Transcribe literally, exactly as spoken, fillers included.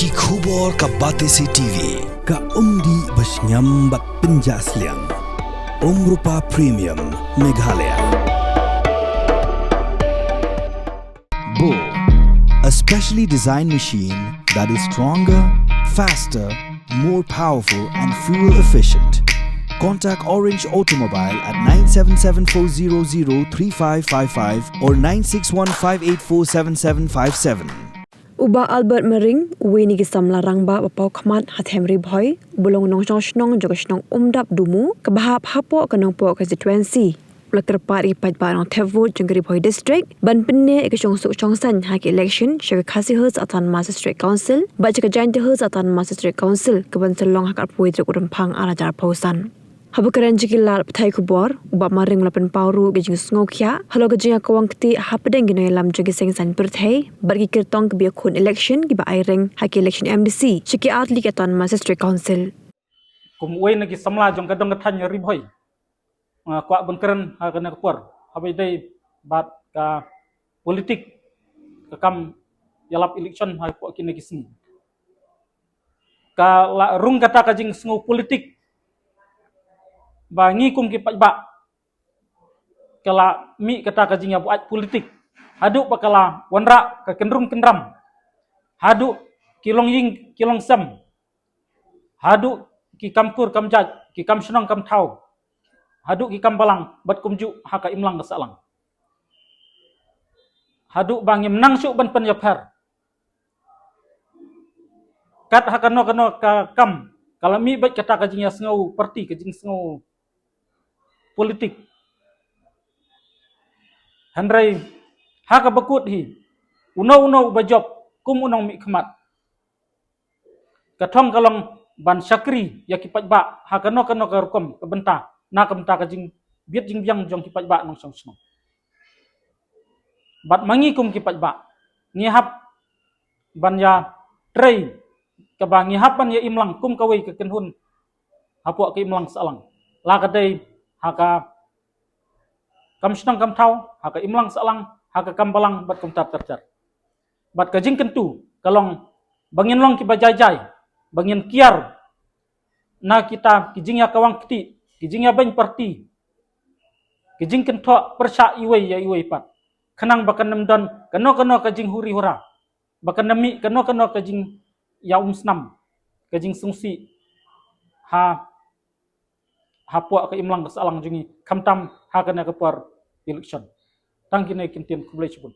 Ki khubor ka Batesi T V, ka umdih ba shngiam bad pynjah sliang. Umrupa Premium, Meghalaya. Bo, a specially designed machine that is stronger, faster, more powerful and fuel efficient. Contact Orange Automobile at nine seven seven four zero zero three five five five or nine six one five eight four seven seven five seven. U Bah Albert Maring, uwei na ki samla rangbah ba paw khmat ha them Ri Bhoi, uba long nongshong shnong jong ka shnong Umdap Dumu, kaba hap hapoh ka Nongpoh constituency, u la kyrpad ïa ki paidbah nongthep vote jong ka Ri Bhoi District ban pynneh ïa ka shongsuk shongsaiñ ha ka election sha ka Khasi Hills Autonomous District Council bad sha ka Jaintia Hills Autonomous District Council, kaban sa long ha ka arphew tarik u Rymphang arhajar arphew san. Haba kren sha ki lad pathai khubor, u Bah Maring u la pynpaw ruh ki jingsngewkhia halor ka jingïakawang ktieh hapdeng ki nongïalam jong ki seng saiñ pyrthei bad ki kyrtong kiba ïakhun election kiba ai reng ha ki election M D C sha ki artylli ki Autonomous District Council. Kum uwei na ki samla jong ka dong ka thaiñ Ri Bhoi, nga kwah ban kren ha kane ka por, haba ïadei bad ka politik, ka kam ïalap election hapoh kine ki sngi. Ka la rung kata ka jingsngew politik ba ngi kum ki paidbah, ka la mih kata ka jingïabuaid politik haduh ba ka la wanrah ka kynrum kynram, haduh ki longïing ki longsem, haduh ki kam kur kam jait, ki kam shnong kam thaw, haduh ki kam balang bad kumjuh ha ka imlang ka sahlang, haduh ba ngim nang shuh ban pynïapher. Kat ha kano kano ka kam, ka la mih beit kata ka jingïasngew parti, ka jingsngew politik. Hynrei ha kaba kut hi, uno uno uba jop kum u nongmihkhmat, ka thong ka long ban shakri ïa ki paidbah ha kano kano ka rukom ka bynta, na ka bynta ka jingbit jingbiang jong ki paidbah nongshong shnong. Bad ma ngi kum ki paidbah, ngi hap ban ïatrei, kaba ngi hap ban ïaimlang kum kawei ka kynhun hapoh ka imlang sahlang, la ka dei ha ka kam shnong kam thaw, ha ka imlang sahlang, ha ka kam balang bad kumta ter ter. Bad ka jingkyntu ka long ba ngin long kiba jai jai, ba ngin kiar na kita ki jingïakawang ktieh, ki jingïabeiñ parti, ki jingkynthoh pyrshah iwei ïa iwei pat, khnang ba kan ym don kano kano ka jinghuri hura, ba kan ym mih kano kano ka jingïaumsnam, ka jingsngewsih ha, hapoh ka imlang ka sahlang jong ngi, khamtam ha kane ka por election. Tang kine ki ktien, khublei shibun.